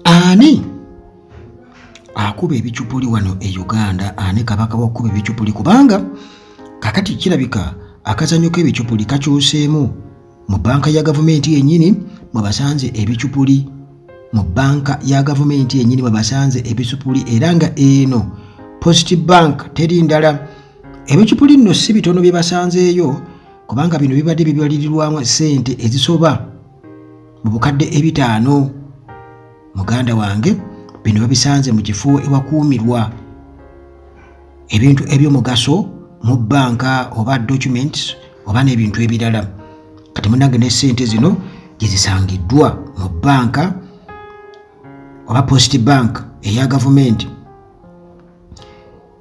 Ani akuba ebicupuli wano e Uganda? Ani kabaka w'okukuba ebicupuli? Kubanga kakati kirabika akazannyo k'ebicupuli kakyuseemu mu bbanka ya gavumenti yennyini mwe basanze ebicupuli, mu bbanka ya gavumenti yennyini mwe basanze ebicupuli, era nga eno Post Bank teri ndala. Ebicupuli nno si bitono bye basanzeeyo, kubanga bino bibadde bibalirirwamu ssente ezisoba mu bukadde 500. Muganda wange, bino babisanze mu kifo ewakuumirwa ebintu eby'omugaso mu bbanka oba documents oba n'ebintu ebirala. Kati munange, ne ssente zino gye zisangiddwa mu bbanka oba Post Bank eya gavumenti.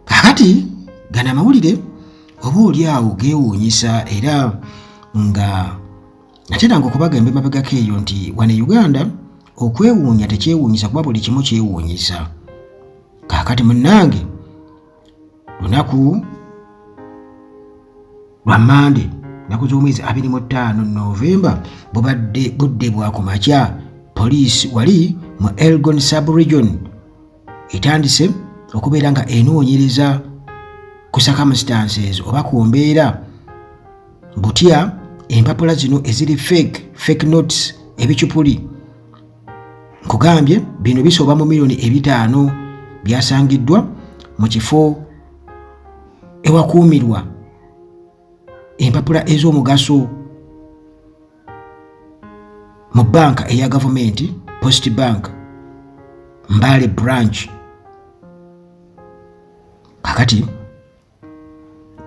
Kakati gano amawulire oba oli awo geewuunyisa, era nga nateranga okubagamba emabegako eyo nti wano e Uganda okwewuunya tekyewuunyisa, kuba buli kimu kyewuunyisa. Kaakati munnange, lunaku lwa Mande, nnaku z'omwezi 25 Novemba, bubadde budde bwa kumakya, poliisi wali mu Elgon sub-region etandise okubeera nga enoonyereza ku circumstances oba ku mbeera butya empapula zino eziri fake notes, ebicupuli. Nkugambye, bino bisoba mu miliyoni 500, byasangiddwa mu kifo ewakuumirwa empapula ez'omugaso mu bbanka eya gavumenti, Post Bank Mbale branch. Kakati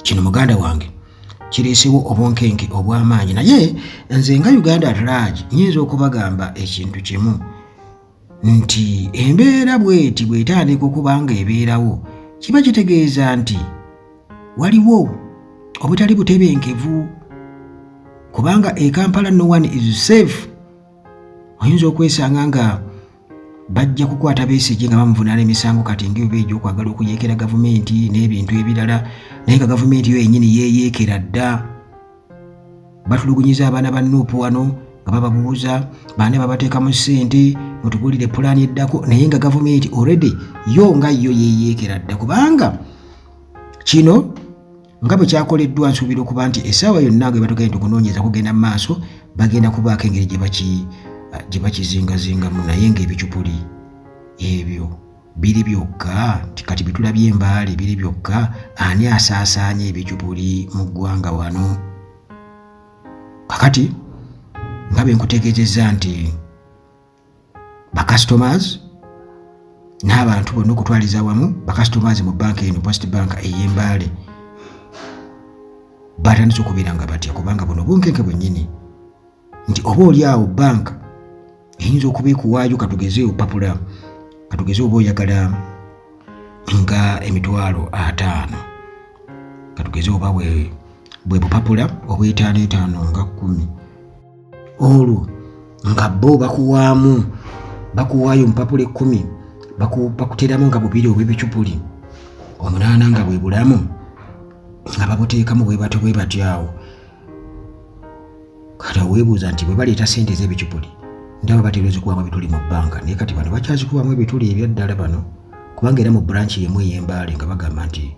kino, muganda wange, kireesewo obunkenke obw'amaanyi. Naye nze nga Uganda at large nyinza okubagamba ekintu kimu nti embeera bweti bw'etandika okuba nga ebeerawo, kiba kitegeeza nti waliwo obutali butebenkevu, kubanga e Kampala no one is safe. Oyinza okwesanga nga bajja kukwata Besigye nga bamuvunaana emisango kati nga eba egy'okwagala okuyeekera gavumenti n'ebintu ebirala, naye nga gavumenti yo yennyini yeeyeekera dda. Batulugunyiza abaana ba NUP wano nga bababuuza baani babateekamu ssente, mutubuulire pulaani eddako, naye nga gavumenti already yo nga yo yeeyeekera dda. Kubanga kino nga bwe kyakoleddwa, nsuubira okuba nti essaawa yonna nga batugenda okunoonyeza kugenda mu maaso, bagenda kubaako engeri gye bakizingazingamu. Naye ng'ebicupuli ebyo biri byokka nti kati bitulabye embaale biri byokka, ani asaasaanya ebicupuli mu ggwanga wano? Kakati nga bwe nkutegeezezza nti bacustomers n'abantu bonna okutwaliza awamu, bacustomers mu banka eno, Post Bank ey'Embaale, batandise okubeera nga batya, kubanga buno bunkenke bwennyini nti oba oli awo banka eyinza okuba ekuwaayo, katugeze opapula, katugeze oba oyagala nga 50,000, katugeze oba bwe bupapula obwetaano etaano nga 10, olwo nga bo bakuwaamu, bakuwaayo omupapula 10, bakuteramu nga bubiri obw'ebicupuli, omunaana nga bwe bulamu, nga babuteekamu bwe batyo bwe batyo awo. Kati aweebuuza nti bwe baleeta ssente ez'ebicupuli, ndaba batera ozikubamu ebituli mu bbanka, naye kati bano bakyazikubamu ebituli ebyaddala bano? Kubanga era mu branch yemu ey'Embaale nga bagamba nti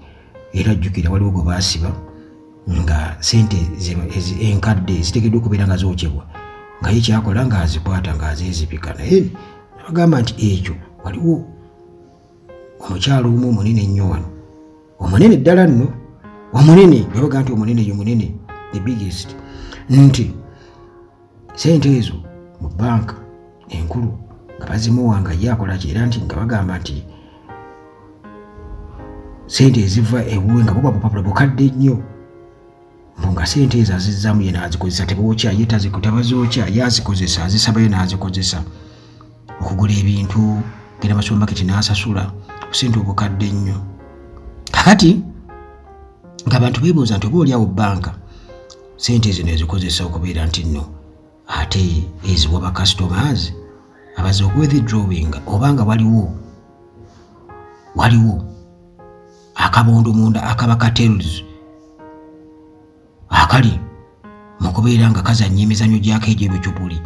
era jjukira waliwo gwe baasiba nga sente enkadde zitegeddwa okubeera nga zookyebwa, nga ye kyakola ng'azikwata ng'azeezibika. Naye bagamba nti ekyo waliwo omukyalo omu omunene ennyo wano, omunene ddala nno, omunene, babaga nti omunene ye munene, the biggest, nti sente ezo mu banka enkulu nga bazimuwa nga ye akola ki, era nti nga bagamba nti sente eziva ewuwe nga buba bupapula bukadde nnyo, mbu nga sente ezo azizzaamu ye n'azikozesa, tebookya, ye tabazookya, ye azikozesa, azisabayo n'azikozesa okugula ebintu, genda mu supermarket n'asasula sente obukadde nnyo. Kakati ng'abantu beebuuza nti oba oli awo banka sente zino ezikozesa okubeera nti nno ate eziwa ba customers abaze okuwithdrawinga, oba nga waliwo akabondo munda akaba cartels akali mu kubeera nga kazannya emizannyo gyako egy'ebicupuli.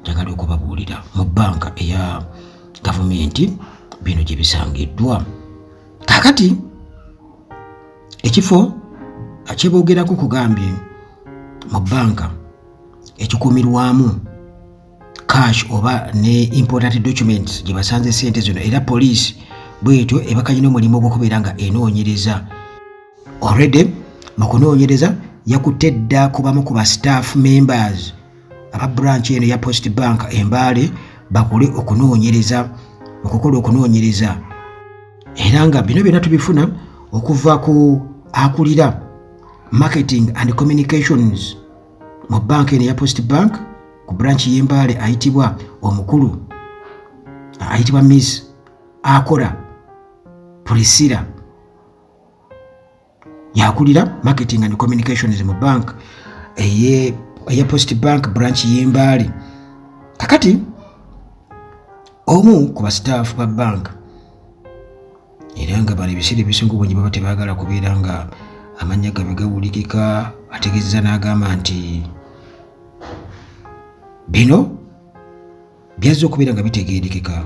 Njagala okubabuulira mu bbanka eya gavumenti bino gye bisangiddwa. Kakati ekifo kyeboogerako kugambye mu bbanka ekikuumirwamu cash oba ne important documents gye basanze sente zino, era poliisi bwetyo ebakanyina omulimu ogw'okubeera nga enoonyereza. Already mu kunoonyereza yakutte dda ku bamu ku ba staff members aba branch eno ya Post Bank Embaale bakole okunoonyereza, okukola okunoonyereza. Era nga bino byonna tubifuna okuva ku akulira marketing and communications mu banka eno ya Post Bank ku branch y'Embaale, ayitibwa omukulu ayitibwa Miss Akora Priscilla, yakulira marketing and communications mu bank eya Post Bank branch y'Embaale. Kakati omu ku basitaafu ba bank, era nga bano ebiseera ebisinga obungi baba tebaagala kubeera nga amannya gabe gawulikika, ategeezeza n'agamba nti bino byazze okubeera nga bitegeerekeka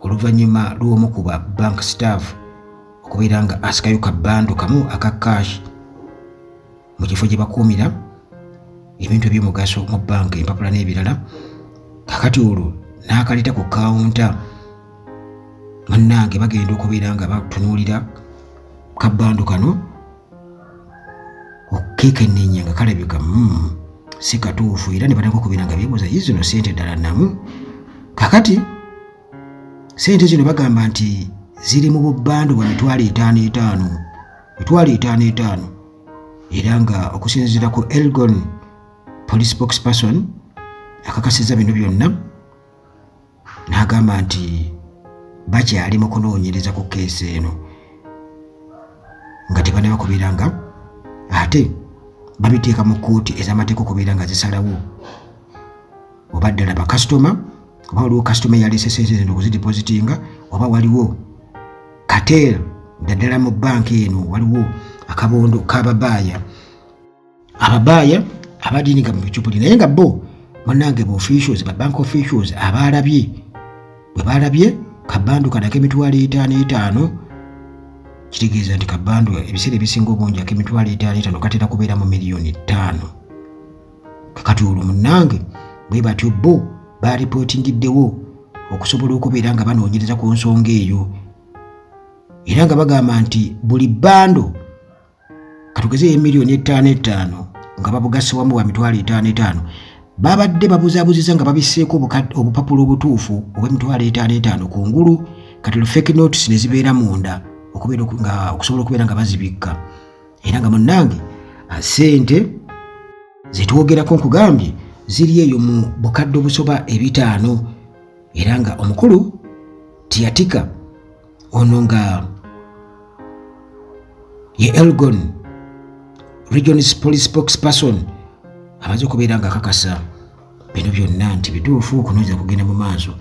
oluvannyuma lw'omu ku ba bank staff okubeera nga asikayo ka bundle kamu aka cash mu kifo gye bakuumira ebintu eby'omugaso mu banka, empapula n'ebirala. Kakati olwo n'akaleeta ku kawunta. Munnange, bagenda okubeera nga batunuulira ka bundle kano okukeekenneenya nga kalabika si katuufu, era ne batandika okubeera nga beebuuza, ye zino sente ddala namu? Kakati sente zino bagamba nti ziri mu bu bundle bwa 5,000 5, 5,000 5. Era nga okusinziira ku Elgon police spokesperson, akakasizza bino byonna n'agamba nti bakyali mu kunoonyereza ku case eno, nga tebanaba kubeera nga ate babiteeka mu kkooti ez'amateeka okubeera nga zisalawo oba ddala bakasitoma, oba waliwo kasitoma eyaleese sente zino okuzidepositinga, oba waliwo cartel. Naddala mu banka eno waliwo akabondo k'ababaaya, ababaaya abadiininga mu bicupuli. Naye nga bo munnange ba officials, ba bank officials abaalabye, bwe baalabye ka bundle kano ak'e 5,000 5, kitegeeza nti ka bundle ebiseera ebisinga obungi ak'e 5,000 5 katera kubeera mu miliyoni 5. Kakati olwo munnange bwe batyo bo baripootingiddewo okusobola okubeera nga banoonyereza ku nsonga eyo. Era nga bagamba nti buli bundle, katugeze emiliyoni 5 5, nga babugasse wamu bwa 5,000 5, babadde babuzaabuziza nga babisseeko obupapula obutuufu obw'e 5,000 5 ku ngulu, kati lu fake notes ne zibeera munda nga okusobola okubeera nga bazibikka. Era nga munnange sente zetwogerako nkugambye ziri eyo mu bukadde obusoba 500. Era nga omukulu Tiatika ono nga ye Elgon Regions Police spokesperson amaze okubeera nga akakasa bino byonna nti bituufu, okunoonyeza kugenda mu maaso.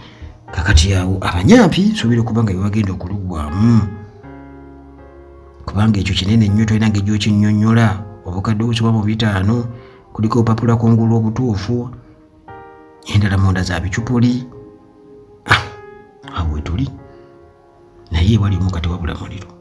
Kakati awo abanyampi nsuubira okuba nga bebagenda okulugwamu, kubanga ekyo kinene nnyo, tolina ngeri gy'okinnyonnyola. Obukadde obusoba mu 500 kuliko obupapula kungulu obutuufu, endala munda za bicupuli. Ah, awo wetuli, naye ewali omuka tewabula muliro.